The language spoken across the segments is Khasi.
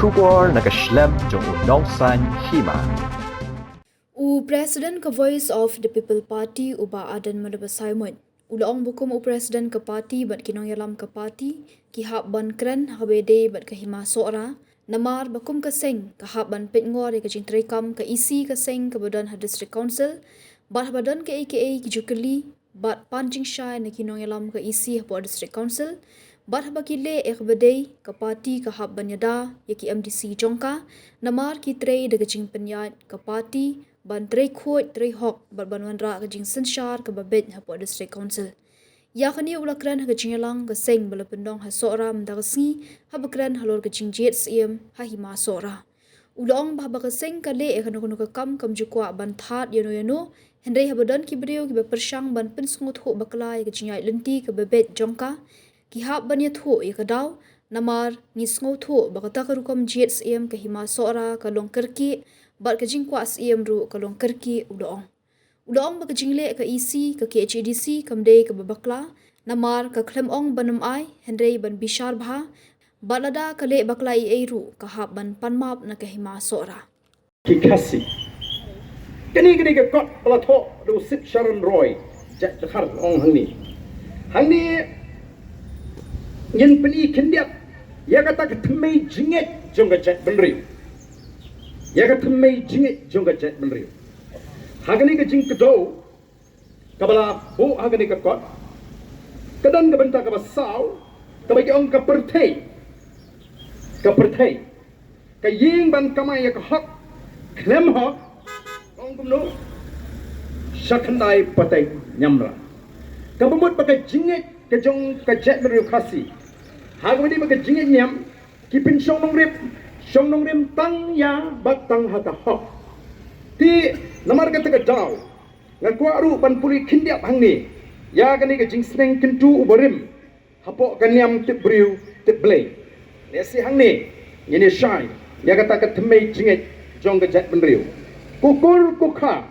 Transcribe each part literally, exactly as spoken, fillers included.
Khubor na ka shlem jong u nongsaiñ hima. U President ka Voice of the People Party, u Bah Ardent Miller Basaiawmoit, u la ong ba kum u President ka party bad ki nongïalam ka party ki hap ban kren ha kaba ïadei bad ka Hima Sohra, namar ba kum ka seng ka hap ban pynngor ïa ka jingtreikam ka E C ka seng kaba don ha District Council, bad haba don kaei kaei ki jingkylli bad pan jingshai na ki nongïalam ka E C hapoh District Council, bad haba ki leh ïa kaba dei, ka party ka hap ban ïada ïa ki M D C jong ka, namar ki trei da ka jingpynïaid ka party ban trei khuid trei hok bad ban wanrah ka jingsynshar kaba beit hapoh District Council. Ïa kane u la kren ha ka jingïalang ka seng ba la pynlong ha Sohra mynta ka sngi, haba kren halor ka jingjied Syiem ha Hima Sohra. U la ong ba haba ka seng ka leh ïa kano kano ka kam kam ju kwah ban thad ïano ïano, hynrei haba don ki briew kiba pyrshang ban pynsngewthuh bakla ïa ka jingïaid lynti kaba beit jong ka, ki hap ban ïathuh ïa ka daw, namar ngi sngewthuh ba kata ka rukom jied Syiem ka Hima Sohra ka long kyrkieh, bad ka jingkwah Syiem ruh ka long kyrkieh, u la ong. U la ong ba ka jingleh ka E C ka K H A D C kam dei kaba bakla, namar ka khlem ong ban ym ai, hynrei ban bishar bha, bad lada ka leh bakla ei ei ruh ka hap ban pan map na ka Hima Sohra. Ki Khasi. Kane kane ka kot ba la thoh da u Sip Sharon Roy, Jaitdkhar, ong hangne. Hangne ngin pyni khyndiat ïa kata ka thymmei jingngeit jong ka jaitbynriew. Ïa ka thymmei jingngeit jong ka jaitbynriew. Ha kane ka jingkdew kaba la buh ha kane ka kot, ka don ka bynta kaba saw, kaba ki ong ka pyrthei. Ka pyrthei ka ïeng ban kamai ïa ka hok, khlem hok, ong kumno, sha khyndai pateng ñiamra. Kaba mut ba ka jingngeit ka jong ka jaitbynriew Khasi, ha kaba dei ba ka jingngeit ñiam, ki pynshong nongrim, shong nongrim tang ïa bad tang ha ka hok. Te namar kata ka daw, nga kwah ruh ban pule khyndiat hangne ïa kane ka jingsneng kyntu uba rim hapoh ka niam tip briew tip Blei. Lehse hangne ngin ïa shai ïa kata ka thymmei jingngeit jong ka jaitbynriew. Ku kur ku kha,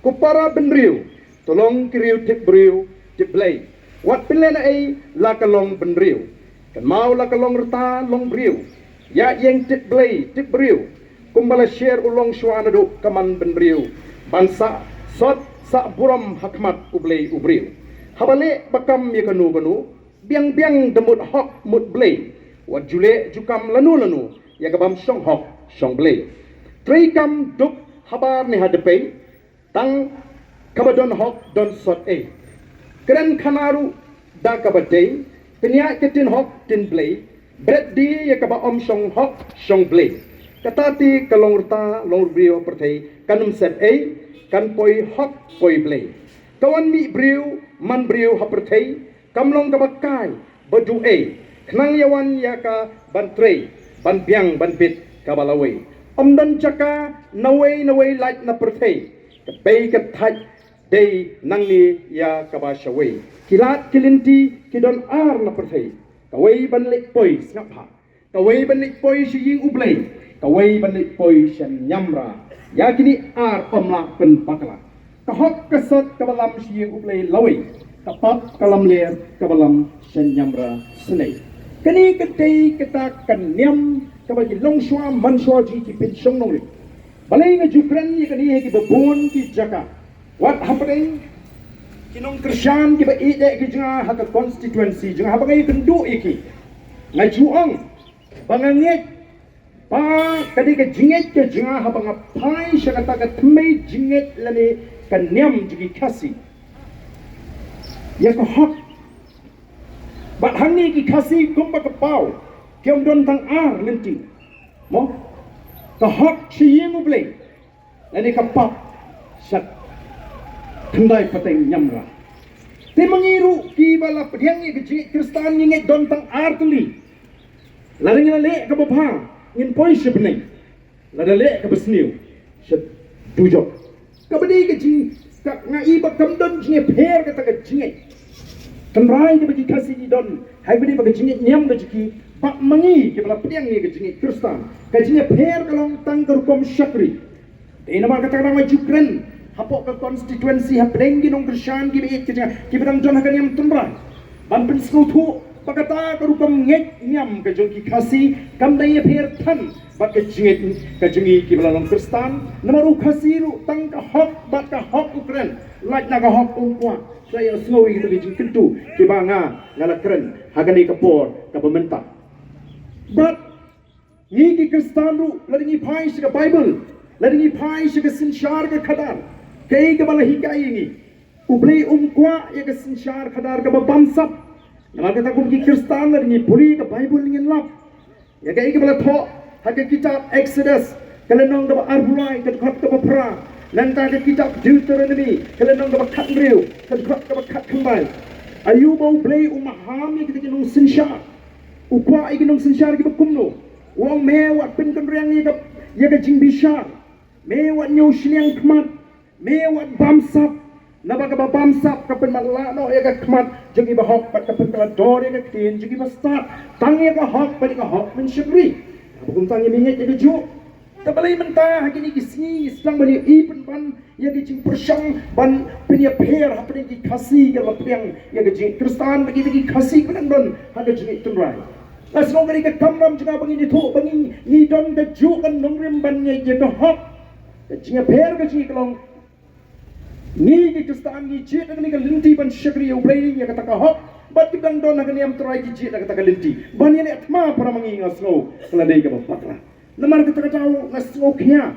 ku para bynriew, to long ki riew tip briew tip Blei. Wat pynlehnohei la ka long bynriew, kynmaw la ka long rta long briew. Ïa ïeng tip Blei tip briew, kumba la sher u longshuwa naduh ka man bynriew, ban sah sot sah burom ha khmat U Blei u briew. Haba leh ba kam ïa kano kano, biang biang da mut hok mut Blei. Wat ju leh ju kam lano lano ïa ka bym shong hok shong Blei. Treikam duk habar ne ha dpei, tang kaba don hok don sot ei. Kren khana ruh da kaba dei, pynïaid ka ktien hok ktien Blei, bret die ïa kaba ym shong hok shong Blei. Kata te ka long rta long briew ha pyrthei kan ym sep ei, kan poi hok poi Blei. Ka wan mih briew man briew ha pyrthei, kam long kaba kai ba duh ei, khnang ïa wan ïa ka ban trei, ban biang ban bit kaba lawei. Ym don jaka nawei nawei lait na pyrthei, ka bei ka thait dei nangne ïa kaba shawei. Ki lad ki lynti ki don ar na pyrthei, kawei ban leit poi, sngap bha, kawei ban leit poi sha ïing U Blei, kawei ban leit poi sha ñiamra. Ïa kine ar ym lah pynbakla. Ka hok ka sot kaba lam sha ïing U Blei lawei, ka pap ka lamler kaba lam sha ñiamra synei. Kane ka dei kata ka niam kaba ki longshuwa manshuwa jong ki pynshong nongrim. Balei nga ju kren ïa kane ha kiba bun ki jaka? Wat hapdeng ki nongkyrshan kiba ïeit ki jong nga ha ka constituency jong nga, haba nga ïakynduh ïa ki, nga ju ong ba nga ngeit ba ka dei ka jingngeit ka jong nga haba nga phai sha kata ka thymmei jingngeit lane ka niam jong ki Khasi ïa ka hok. Bad hangne ki Khasi kumba ka paw, ki ym don tang ar lynti, mo, ka hok sha ïing U Blei, lane ka pap sha khyndai pateng ñiamra. Te ma ngi ruh kiba la pdiang ïa ka jingngeit Khristan ngi ngeit don tang ar tylli. Lada ngi la leh kaba bha ngin poi sha bneng, lada leh kaba sniew sha dujok. Kaba dei ka jing, ka, nga i ba kam don jingïapher kata ka jingngeit. Tynrai kaba ki Khasi ki don, ha kaba dei ba ka jingngeit niam ka jong ki bad ma ngi kiba la pdiang ïa ka jingngeit Khristan, ka jingïapher ka long tang ka rukom shakri. Te namar kata ka daw nga ju kren hapoh ka constituency hapdeng ki nongkyrshan kiba ïeit ki jong nga kiba dang don ha ka niam tynrai, ban pynsngewthuh Ba kata ka rukom ngeit niam ka jong ki Khasi kam da ïapher than bad ka jingngeit ka jong ngi kiba la long Khristan. Namar u Khasi ruh tang ka hok bad ka hok u kren, lait na ka hok um kwah. Sa ïa sngew ïa kita ki jingkyntu kiba nga nga la kren ha kane ka por kaba mynta. Bad ngi ki Khristan ruh, lada ngi phai sha ka Baibl, lada ngi phai sha ka synshar ka khadar, kaei kaba la hikai ïa ngi? U Blei um kwah ïa ka synshar khadar kaba bamsap. Namar kata kum ki Khristan, lada ngi pule ka Baibl ngin lap ïa kaei kaba la thoh ha ka kitab Exodus, ka lynnong kaba arphew lai, ka dkhot kaba phra. Nangta ka kitab Deuteronomi, ka lynnong kaba khathynriew, ka dkhot kaba khatkhyndai. Aïu ba U Blei u maham ïa kita ki nongsynshar? U kwah ïa ki nongsynshar kiba kumno? U ong, me wat pynkynriang ïa ka, ïa ka jingbishar. Me wat ñiew shiliang khmat. Me wat bamsap. Naba kaba bamsap ka pynmatlah noh ïa ka khmat jong ki bahok bad ka pynkylla dor ïa ka ktien jong ki bastad. Tang ïa ka hok bad ïa ka hok men shakri. Kaba kumta ngim ngeit ïa kajuh. Te balei mynta ha kine ki sngi ngi sdang ban ïohi pynban ïa ka jingpyrshang ban pynïapher hapdeng ki Khasi kiba la pdiang ïa ka jingngeit Khristan bad kita ki Khasi kiba dang don ha ka jingngeit tynrai? Nga sngew ka dei ka kamram jong nga ba ngin ïathuh ba ngi, ngi don kajuh ka nongrim ban ngeit ïa ka hok. Ka jingïapher ka jong ngi ka long, ngi ki Khristan ngi jied ha kane ka lynti ban shakri ïa U Blei ïa kata ka hok. Bad kiba dang don ha ka niam tynrai ki jied ha kata ka lynti ban ïaleh thma, para ma ngi, nga sngew ka la dei kaba bakla. Namar kata ka daw nga sngewkhia,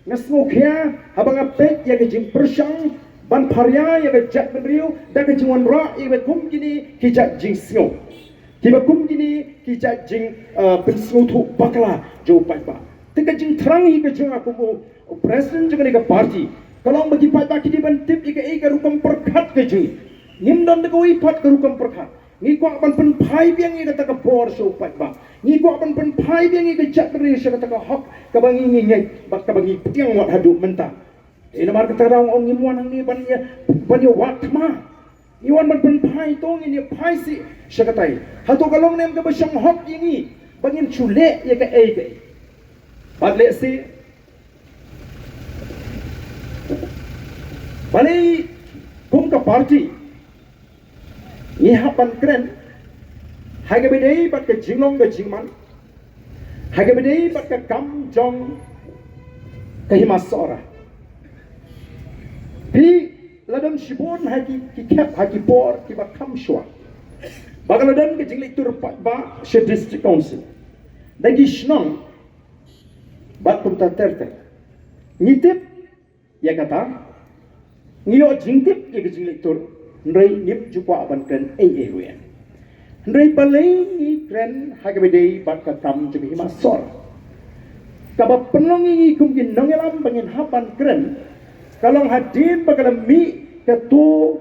nga sngewkhia haba nga peit ïa ka jingpyrshang ban pharia ïa ka jaitbynriew da ka jingwanrah ïa kiba kum kine ki jait jingsngew, kiba kum kine ki jait jing, uh, pynsngewthuh bakla jong u paidbah. Te ka jingthrang hi ka jong nga kum u president jong kane ka party ka long ba ki paidbah ki dei ban tip ïa kaei ka rukom pyrkhat ka jong ngi. Ngim don da kawei pat ka rukom pyrkhat. Ngi kwah ban pynphai biang ïa kata ka bor sha u paidbah. Ngi kwah ban pynphai biang ïa ka jaitbynriew sha kata ka hok kaba ngi, ngi ngeit bad kaba ngi pdiang wat haduh mynta. Te namar kata ka daw nga ong ngim wan hangne ban ïa, ban ïa wad thma. Ngi wan ban pynphai, to ngin ïa phai sih sha katai. Hato ka long ne em kaba shong hok ïa ngi ba ngin shu leh ïa kaei kaei? Bad lehse balei kum ka party ngi hap ban kren ha kaba ïadei bad ka jinglong ka jingman, ha kaba ïadei bad ka kam jong ka Hima Sohra? Phi la don shibun ha ki, ki khep, ha ki por kiba kham shuwa ba ka la don ka jingleit tur paidbah sha District Council da ki shnong bad kumta ter ter. Ngi tip ïa kata, ngi ïoh jingtip ïa ka jingleit tur, hynrei ngim ju kwah ban kren ei ei ruh. Hynrei balei ngi kren ha kaba ïadei bad ka kam jong ka Hima Sohra? Kaba pynlong ïa ngi kum ki nongïalam ba ngin hap ban kren ka long hadien ba ka la mih kato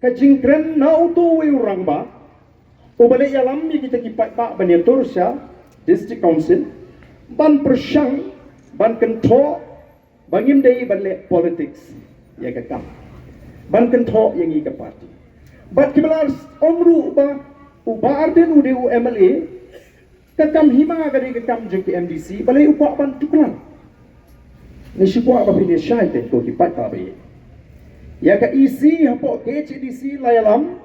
ka jingkren na uto uwei u rangbah uba leh ïalam ïa kita ki paidbah ban ïatur sha District Council ban pyrshang ban kynthoh ba ngim dei ban leh politics ïa ka kam, ban kynthoh ïa ngi ka party. Bad kiba la ong ruh ba u Bah Ardent u dei u M L A, ka kam hima ka dei ka kam jong ki M D C, balei u kwah ban tuklar? Ngi shu kwah ba phin ïa shai te ko ki paidbah ba ïeit. Ïa ka E C hapoh K H A D C la ïalam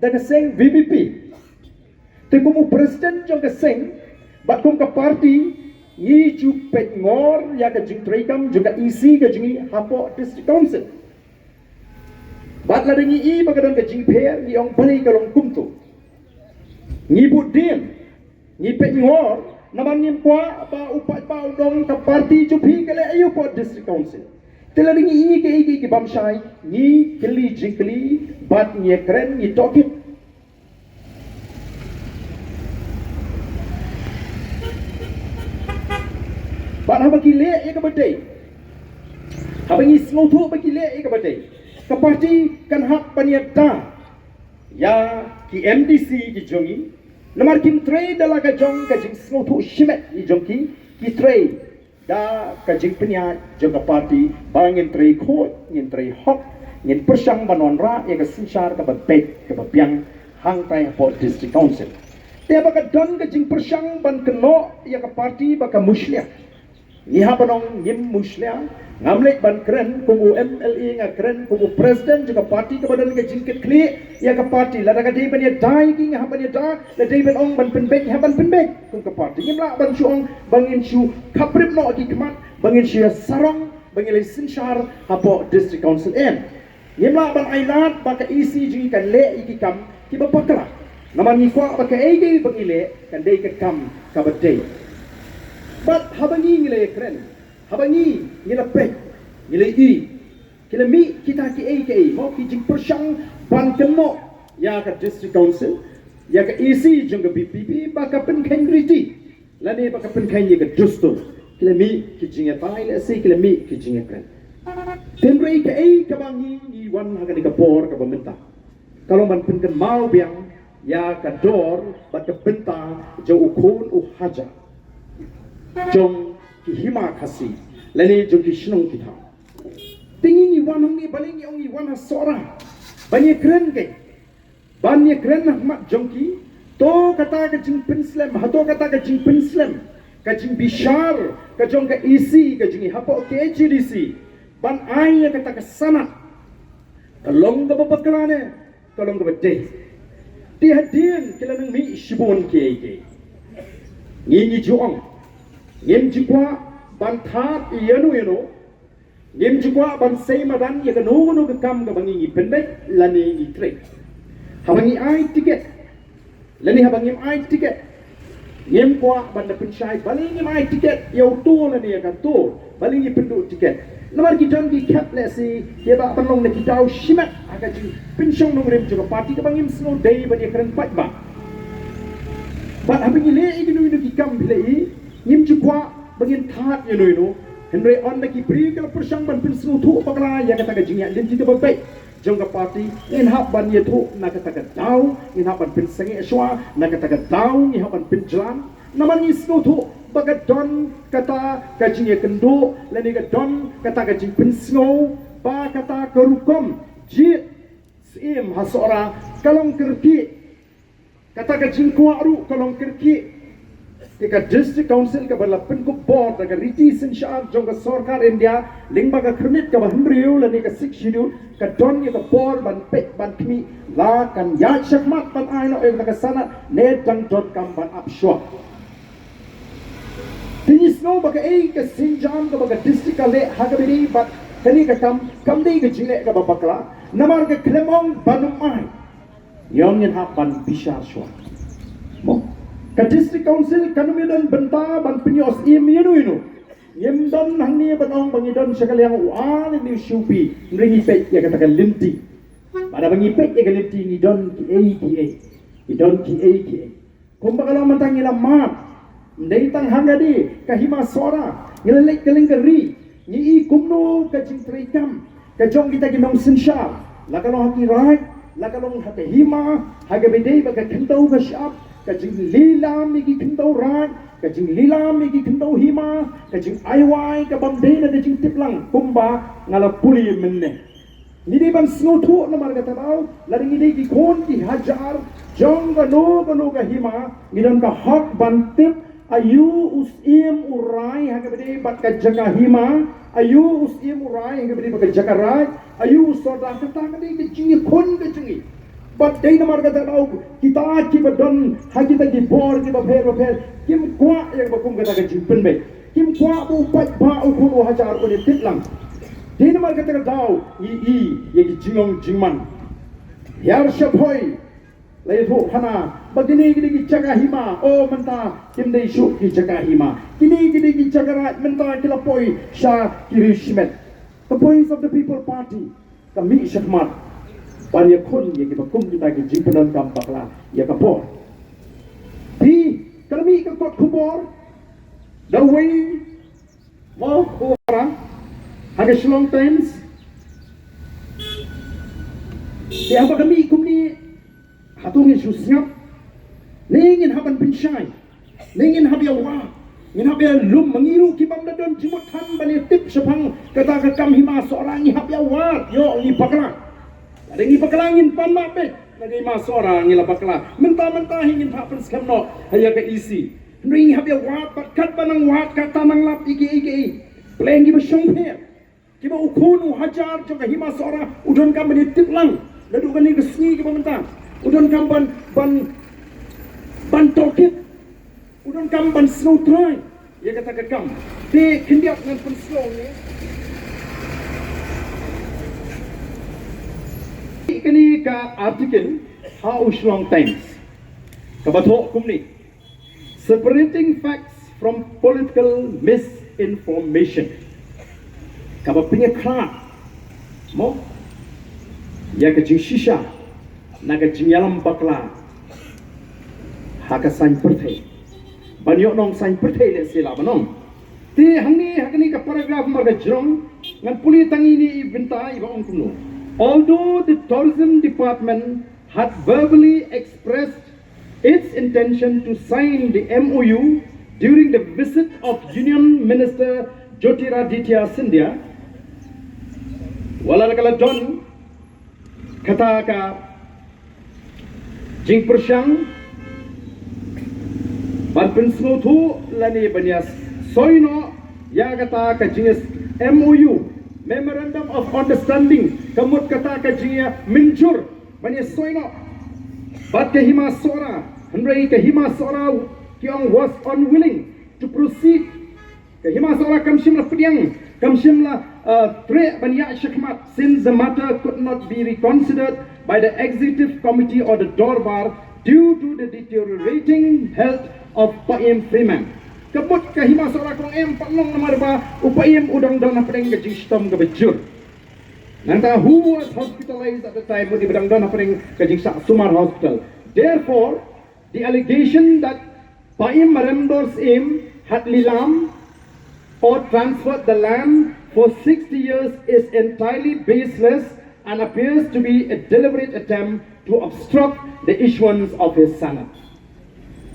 da ka seng V P P. Te kum u president jong ka seng bad kum ka party ngi ju peit ngor ïa ka jingtrei kam jong ka E C ka jong ngi hapoh District Council. Bad lada ngi i ba ka don ka jingpher, ngi ong balei ka long kumto. Ngi bud dien, ngi peit ngor, namar ngim kwah ba u paidbah un ong ka party jong phi ka leh aïu hapoh District Council. Te lada ngi i kaei kaei ki bym shai, ngi kylli jingkylli bad ngi ïakren, ngi tohkit. Bad haba ki leh ïa kaba dei, haba ngi sngewthuh ba ki leh ïa kaba dei, ka party kan hap ban ïada ïa ki M D C ki jong ngi. Namar kim trei da la ka jong ka jingsngewthuh shimet ki jong ki, ki trei da ka jingpynïaid jong ka party ba ngin trei khuid, ngin trei hok, ngin pyrshang ban wanrah ïa ka synshar kaba beit kaba biang hangtai hapoh District Council. Te ba ka don ka jingpyrshang ban kynnoh ïa ka party ba ka mushlia, Ngi hap ban ong ngim mushlia, ngam leit ban kren kum u M L A, nga kren kum u president jong ka party kaba don ka jingkitkhlieh ïa ka party. Lada ka dei ban ïada ïa ki, nga hap ban ïada, lada dei ban ong ban pynbeit, nga hap ban pynbeit kum ka party. Ngim lah ban shu ong ba ngin shu khaprip noh ki khmat, ba ngin shu ïa sarong, ba ngin leit synshar hapoh District Council, em. Ngim lah ban ai lad ba ka E C jong ngi kan leh ïa ki kam kiba bakla. Namar ngi kwah ba kaei kaei ba ngi leh kan dei ka kam kaba dei. Bad haba ngi ngi la kren, haba ngi ngi la peit, ngi la ïohi, ki la mih kita kiei kiei, mo, ki jingpyrshang ban kynnoh ïa ka District Council, ïa ka E C jong ka V P P, ba ka pynkheiñ riti lane ba ka pynkheiñ ïa ka dustur. Ki la mih ki jingïatai, lehse ki la mih ki jingïakren. Hynrei kaei kaba ngi ngi wan ha kane ka por kaba mynta, ka long ban pynkynmaw biang ïa ka dor bad ka bynta jong u khun u hajar jong ki hima Khasi lane jong ki shnong ki thaw. Te ngi ngi wan hangne, balei ngi ong ngi wan ha Sohra? Ban ïakren, keiñ ban ïakren ha khmat jong ki. To kata ka jingpynslem, hato kata ka jingpynslem, ka jingbishar ka jong ka E C ka jong ngi hapoh K H A D C ban ai ïa kata ka sanad, ka long kaba bakla ne ka long kaba dei? Te hadien ki la nang mih shibun kiei kiei. Ngi ngi ju ong, ngim ju kwah ban thad ïano ïano. Ngim ju kwah ban sei madan ïa kano kano ka kam kaba ngi ngi pynbeit lane ngi trei. Haba ngi ai tiket lane haba ngim ai tiket, ngim kwah ban da pynshai balei ngim ai tiket ïa uto lane ïa kato, balei ngi pynduh tiket. Namar ki don ki khep, lehse kiba pynlong na ki daw shimet ha ka jingpynshong nongrim jong ka party kaba ngim sngew dei ban ïakren paidbah. Bad haba ngi leh ïa kino kino ki kam, phi leh, ngim ju kwah ba ngin thad ïano ïano. Hynrei ynda ki briew ki la pyrshang ban pynsngewthuh bakla ïa kata ka jingïaid lynti kaba beit jong ka party, ngin hap ban ïathuh na kata ka daw, ngin hap ban pynsangeh shuwa na kata ka daw, ngin hap ban pynjlan. Namar ngi sngewthuh ba ka don kata ka jingïakynduh lane ka don kata ka jingpynsngew ba kata ka rukom jied Syiem ha Sohra ka long kyrkieh. Kata ka jingkwah ruh ka long kyrkieh. Te ka District Council kaba la pynkup bor da ka riti synshar jong ka sorkar India lyngba ka khyrnit kaba hynriew lane ka Sixth Schedule, ka don ïa ka bor ban peit ban khmih la kan ïaid shakhmat ban ai noh ïa ka sanad ne dang donkam ban ap shuwa. Te ngi sngew ba kaei ka sienjam kaba ka district ka leh ha kaba ïadei bad kane ka kam kam dei ka jingleh kaba bakla. Namar ka khlem ong ban ym ai, ïa ngin hap ban bishar shuwa. Mo, ka District Council kan ym ïadon bynta ban pynïoh syiem ïano ïano. Ngim don hangne ban ong ba ngi don sha ka liang u A lane u B, hynrei ngi peit ïa kata ka lynti. Bad haba ngi peit ïa ka lynti ngi don kiei kiei, ngi don kiei kiei. Kumba ka long mynta ngi la mad, ym dei tang ha kane ka hima Sohra, ngi la leit kylleng ka ri, ngi i kumno ka jingtreikam ka jong kita ki nongsynshar, la ka long ha ki raid, la ka long ha ka hima, ha kaba ïadei bad ka khyndew ka shyiap, ka jinglilam ïa ki khyndew raid, ka jinglilam ïa ki khyndew hima, ka jingai wai ka bym dei na ka jingtip lang kumba nga la pule mynne. Ngi dei ban sngewthuh namar kata ka daw, lada ngi dei ki khun ki hajar jong kano kano ka hima, ngi don ka hok ban tip aïu u syiem u rai ha kaba ïadei bad ka jaka hima, aïu u syiem u rai ha kaba ïadei bad ka jaka raid, aïu u sordar. Kata ka dei ka jingïakhun ka jong ngi. Bad dei namar kata ka daw kita kiba don ha kita ki bor kiba pher ba pher kim kwah ïa kaba kum kata ka jingpynbeit. Kim kwah ba u paidbah u khun u hajar un ïatip lang. Dei namar kata ka daw ngi i ïa ki jinglong jingman. Hiar shaphoi la ïathuh hana ba kine ki dei ki jaka hima, o mynta kim dei shuh ki jaka hima. Kine ki dei ki jaka raid, mynta ki la poi sha ki ri shimet. The Voice of the People Party ka mih shakhmat ban ïakhun ïa kiba kum kita ki jingpyndonkam bakla ïa ka por. Te ka la mih ka kot khubor da uwei, mo, u para ha ka Shillong Times. Te haba ka mih kumne, hato ngin shu sngap? Ne ngin hap ban pynshai? Ne ngin hap ïa wad? Ngin hap ïa lum? Ma ngi ruh ki bym da don jingmut than ban ïa tip shaphang kata ka kam hima Sohra ngi hap ïa wad. Ïoh, ngi bakla. Lada ngi bakla ngin pan map beit. Lada hima Sohra ngi la bakla, mynta mynta hi ngin phah pynskhem noh ha ïa ka E C. Ring hap ïa wad bad katba nang wad kata nang lap ïa kiei kiei. Pleng kiba shongpher. Kiba u khun u hajar jong ka Hima Sohra u donkam ban ïa tip lang. Naduh kane ka sngi kaba mynta u donkam ban ban ban tohkit. U donkam ban sngewthuh ïa kata ka kam. Te khyndiat ngan pynsngew ïa kane ka article ha u Shillong Times. Kaba thoh kumne. Separating facts from political misinformation. Kaba pynïakhlad mo ïa ka jingshisha na ka jingïalam bakla ha ka saiñ pyrthei. Ban ïoh nong saiñ pyrthei lehse lah ban ong. Te hangne ha kane ka paragraph mar ka jrong ngan pule tang ine i bynta iba ong kumno. Although the tourism department had verbally expressed its intention to sign the M O U during the visit of Union Minister Jyotiraditya Scindia. Wat la ka la don kata ka jingpyrshang ban pynsngewthuh lane ban ïa soi noh ïa kata ka jing M O U, Memorandum of Understanding, ka mut kata ka jingïamynjur ban ïa soi noh bad ka Hima Sohra, hynrei ka Hima Sohra ki ong was unwilling to proceed. Ka Hima Sohra kam shym la pdiang, kam shym la, uh, treh ban ïaid shakhmat, since the matter could not be reconsidered by the executive committee or the Dorbar due to the deteriorating health of Paiem Freeman. Ka mut ka Hima Sohra ka ong em pat long namar ba u Paiem u dang don hapdeng ka jingshitom kaba jur. Nangta who was hospitalized at the time, u dang don hapdeng ka jingshah sumar hospital. Therefore, the allegation that Paiem Maremdor Syiem had lilam or transferred the land for sixty years is entirely baseless and appears to be a deliberate attempt to obstruct the issuance of his sanad.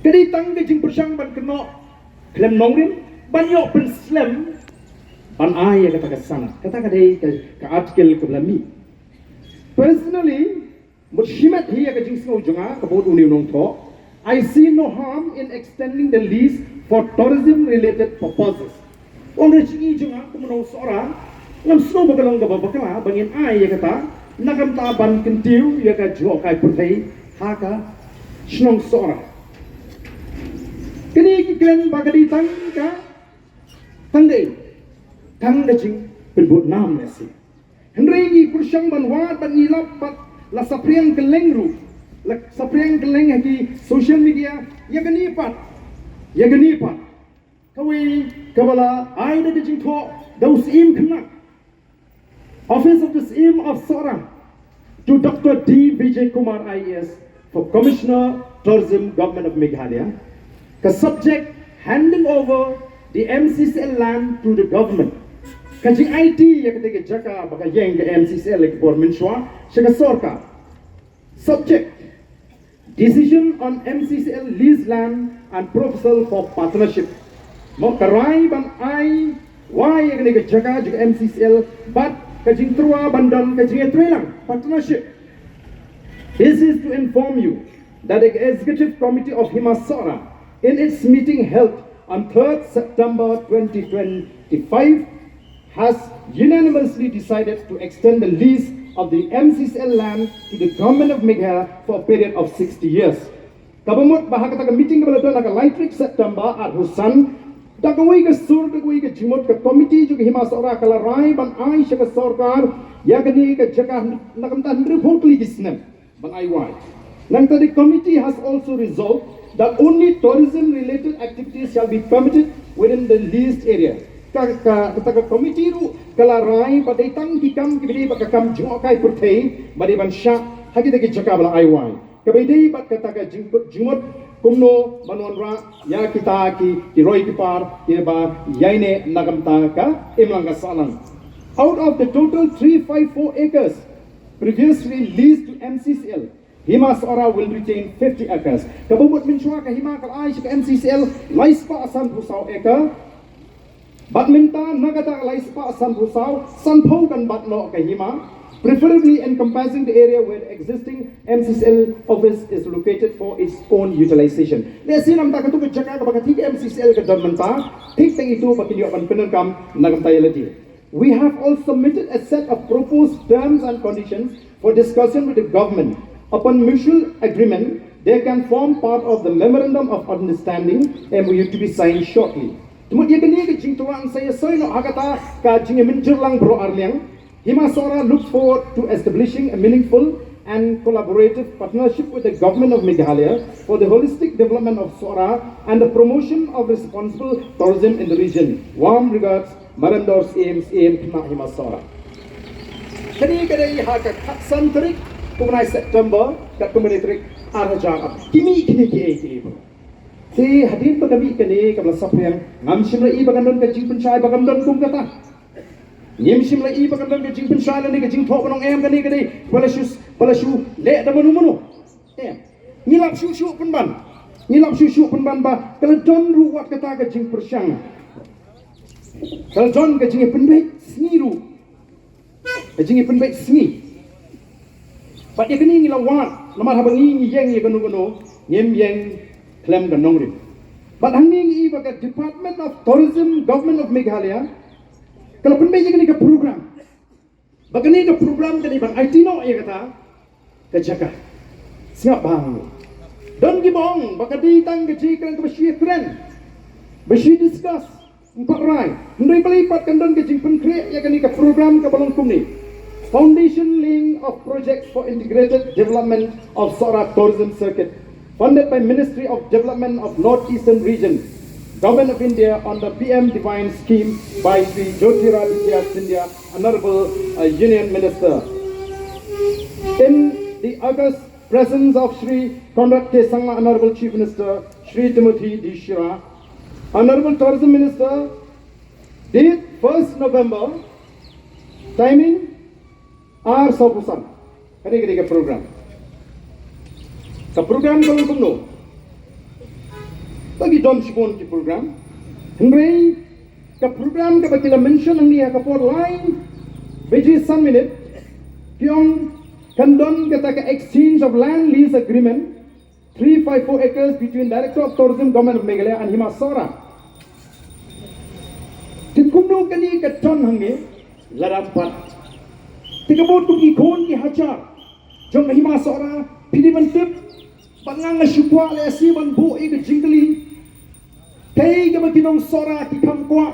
Ka dei tang ka jingpyrshang ban kynnoh khlem nongrim ban ïoh pynslem ban ai ïa kata ka sanad. Kata ka dei ka, ka article kaba la mih. Personally, mut shimet hi ïa ka jingsngew jong nga, ka bud une u nongthoh, I see no harm in extending the lease for tourism related purposes. Ong re chi i jong nga kum u nong Sohra, ngam sngew ba ka long kaba bakla ba ngin ai ïa kata na ka bynta ban kyntiew ïa ka jngohkai pyrthei ha ka shnong Sohra. Kine ki kren ba ka dei tang ka tang dei tang ka jingpynbud nam ne si. Hynrei ngi pyrshang ban wad bad ngi lap bad la saphriang kylleng ruh, la saphriang kylleng ha ki social media ïa kane pat, ïa kane pat. Kawei kaba la ai da ka jingthoh da u Syiem Khynnah, Office of the Syiem of Sohra, to Doctor D Vijay Kumar I A S for Commissioner Tourism, Government of Meghalaya. Ka subject, handing over the M C C L land to the government. Ka jingaiti ïa kata ka jaka ba ka ïeng ka M C C L ha ki por mynshuwa sha ka sorkar. Subject, decision on M C C L lease land and proposal for partnership. Mo, ka rai ban ai wai ïa kane ka jaka jong ka M C C L bad ka jingtyrwa ban don ka jingïatreilang, partnership. This is to inform you that the Executive Committee of Hima Sohra, in its meeting held on third September twenty twenty-five, has unanimously decided to extend the lease of the M C C L land to the Government of Meghalaya for a period of sixty years. Kaba mut ba ha kata ka meeting kaba la don ha ka lai tarik September arphew san, da kawei ka sur, da kawei ka jingmut, ka committee jong ka Hima Sohra ka la rai ban ai sha ka sorkar ïa kane ka jaka na ka bynta hynriewphew tylli ki snem ban ai wai. Nangta, the committee has also resolved that only tourism related activities shall be permitted within the leased area. Ka, ka, kata ka committee ruh ka la rai ba dei tang ki kam kiba dei bad ka kam jngohkai pyrthei ba dei ban shah ha kita ki jaka ba la ai wai. Kaba ïadei bad kata ka jingput jingmut kumno ban wanrah ïa kita ki, ki roi ki par kiba ïaineh na ka bynta ka imlang ka sahlang. Out of the total three five four acres previously leased to M C C L, Hima Sohra will retain fifty acres. Kaba mut mynshuwa ka hima ka la ai sha ka M C C L lai spah sanphew saw acre. Bad mynta na kata ka lai spah sanphew saw, sanphew kan bat noh ka hima. preferably encompassing the area where the existing M C C L office is located for its own utilization. Lehse namar kata ka jaka kaba ka thik M C C L ka don mynta, thik tang itu ba kin ïoh ban pyndonkam na ka bynta ïa lade. We have all submitted a set of proposed terms and conditions for discussion with the government. Upon mutual agreement, they can form part of the Memorandum of Understanding, M O U, to be signed shortly. Te mut ïa kane ka jingthrang sa ïa soi noh ha kata ka jingïamynjur lang baroh arliang. Hima Sohra looks forward to establishing a meaningful and collaborative partnership with the Government of Meghalaya for the holistic development of Sohra and the promotion of responsible tourism in the region. Warm regards, Marandor Syiem, Syiem Khynnah Hima Sohra. Kane ka dei ha ka khatsan tarik u bnai September, ka kumne tarik ar hajar ar. Ki mih kine ki ei ki ei bro. Te hadien ba ka mih kane ka ba la saphriang, ngam shym la i ba kan don ka jingpynshai ba kan don kum kata. Ngim shym la i ba kan don ka jingpynshai lane ka jingthoh ba nong em kane ka dei ba la shu, ba la shu leh da mano mano. Em. Ngi lap shuh shuh pynban. Ngi lap shuh shuh pynban ba ka la don ruh wat kata ka jingpyrshang. Ka la don ka jingpynbeit sngi ruh. Ka jingpynbeit sngi. Bad ïa kane ngi la wad namar haba ngi ngi ïeng ïa kano kano ngim ïeng khlem ka nongrim. Bad hangne ngi i ba ka Department of Tourism, Government of Meghalaya ka la pynbeit ïa kane ka program. Ba kane ka program kane ban aiti noh ïa kata ka jaka. Sngap bha. Don kiba ong ba ka dei tang ka jingkren kaba shi kren, ba shi discuss, ym pat rai. Hynrei balei pat kan don ka jingpynkhreh ïa kane ka program kaba long kumne: Foundation laying of projects for integrated development of Sohra Tourism Circuit, funded by Ministry of Development of North Eastern Region, Government of India, on the P M Divine Scheme by Shri Jyotiraditya Scindia, Honorable, uh, Union Minister. In the august presence of Shri Conrad K Sangma, Honorable Chief Minister, Shri Timothy D Shira, Honorable Tourism Minister, date first November, timing ar saw phew san. Kane, kane ka program. Ka program ka long kumno? Ba ki don shibun ki program. Hynrei ka program kaba ki la mention hangne ha ka por lai baje san minit, ki ong kan don kata ka exchange of land lease agreement, three five four acres, between Director of Tourism, Government of Meghalaya and Hima Sohra. Te kumno kane ka don hangne? Lada ym pat, te ka mut kum ki khun ki hajar jong ka Hima Sohra, phi dei ban tip ba nga nga shu kwah lehse ban buh ïa ka jingkylli. Kaei kaba ki nong Sohra ki kham kwah?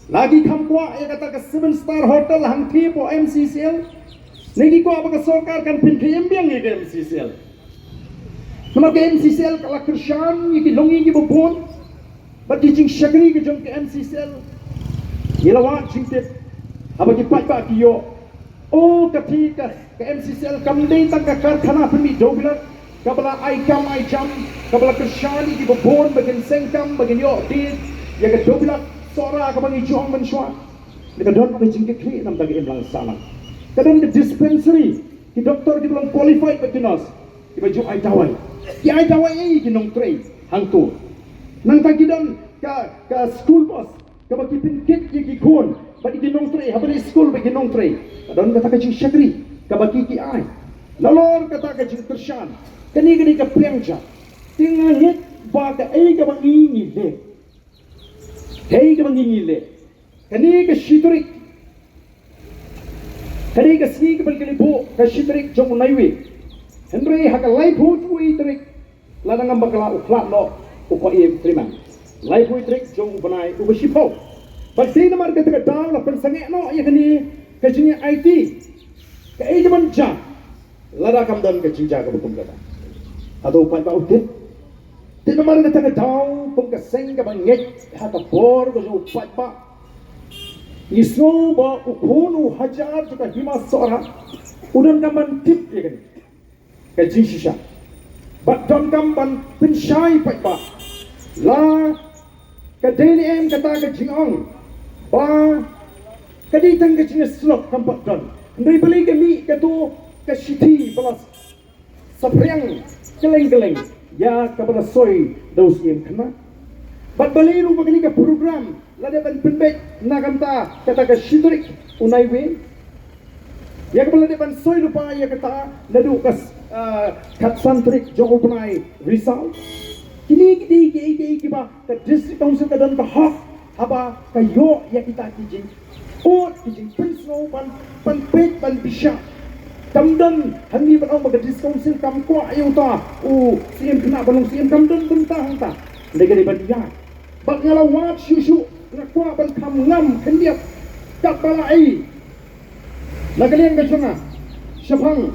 La ki kham kwah ïa kata ka seven star hotel hangthie hapoh M C C L? Ne ki kwah ba ka sorkar kan pynkheiñ biang ïa ka M C C L? Namar ka M C C L ka la kyrshan ïa ki longïing kiba bun bad ki jingshakri ka jong ka M C C L. Ngi la wad jingtip haba ki paidbah ki ïoh, o, ka thik ka, ka M C C L kam dei tang ka karkhana pynmih dewbilat kaba la ai kam ai jam, kaba la kyrshan ïa kiba bun ba kin seng kam, ba kin ïoh dei ïa ka dewbilat Sohra kaba ngi ju ong mynshuwa. Ka don ka jingkitkhlieh namar ka imlang sahlang. Ka don ka dispensary, ki doktor kiba long qualified bad ki nurse kiba ju ai dawai. Ki ai dawai ei ki nongtrei hangto. Nangta ki don ka, ka school bus kaba ki pynkit ïa ki khun bad ïa ki nongtrei, haba dei skul bad ki nongtrei. Ka don kata ka jingshakri kaba ki, ki ai. Nalor kata ka jingkyrshan, kane, kane ka pliang ja. Te nga ngeit ba kaei kaba ngi ngi leh, kaei kaba ngi ngi leh, kane ka shi tarik, kane ka sngi kaba ngi la buh ka shi tarik jong u Naiwieng. Hynrei ha ka laiphew wei tarik, lada ngam bakla, u khlad noh u Bah Ieng Treimang. Laiphew wei tarik jong u bnai uba shiphew. Bad dei namar kata ka daw la pynsangeh noh ïa kane ka jingïa aiti. Kaei kaban jia lada kam don ka jingjia kaba kum kata? Hato u paidbah u tip? Te namar kata ka daw kum ka seng kaba ngeit ha ka bor ka jong u paidbah, ngi sngew ba u khun u hajar jong ka Hima Sohra u donkam ban tip ïa kane ka jingshisha. Bad donkam ban pynshai paidbah. La ka dei ne em kata ka jingong ba ka dei tang ka jingïasyllok, kam pat don. Hynrei balei ka mih kato ka shithi ba la saphriang kylleng kylleng ïa kaba la soi da u Syiem Khynnah? Bad balei ruh ba kane ka program la dep ban pynbeit na ka bynta kata ka shi tarik u Naiwieng? Ïa kaba la dep ban soi lypa ïa kata naduh ka, ah, khatsan tarik jong u bnai Risaw. Kine ki dei kiei kiei kiba ka District Council ka don ka hok haba ka ïoh ïa kita ki jing, ut ki jingpynsngew ban, ban peit ban bishar. Kam don hangne ban ong ba ka District Council kam kwah ïa uta u C M khynnah ban long C M, kam don bynta hangta. Hynrei ka dei ban ïaid. Bad nga la wad shuh shuh, nga kwah ban kham ngam khyndiat katba la ai na ka liang ka jong nga shaphang